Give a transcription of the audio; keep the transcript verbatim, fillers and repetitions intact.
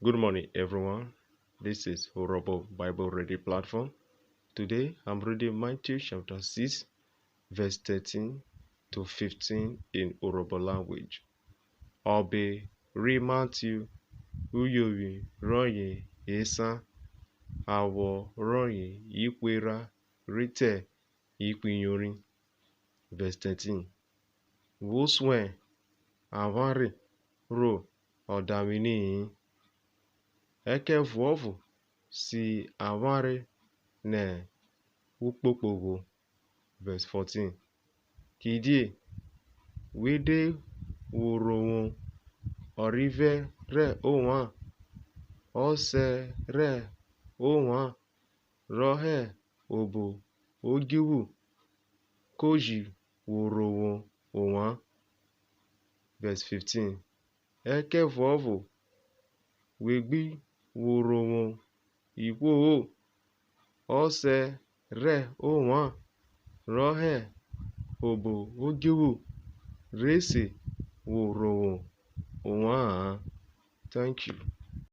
Good morning, everyone. This is Urhobo Bible Reading Platform. Today, I'm reading Matthew chapter six, verse thirteen to fifteen in Urhobo language. Ọbe ri Matthew, uyovwi rọye esan, awọ rọye ihwe erha rhi te ihwe iyorin. Verse thirteen. Vwo suẹn avwanre ro ọdavwini-i, ẹkẹvuọvo si avwanre nẹ ukpokpogho. Verse fourteen. Kidie we de vwo rhovwo ọrivẹ rẹ ovwan, Ọsẹ rẹ ovwan rọ hẹ obo odjuvwu ko ji vwo rhovwo ovwan. Verse fifteen. Ẹkẹvuọvo we gbi vwo rhovwo ihwo-o, Ọsẹ rẹ ovwan rọ hẹ obo odjuvwu re se vwo rhovwo ovwan-an. Thank you.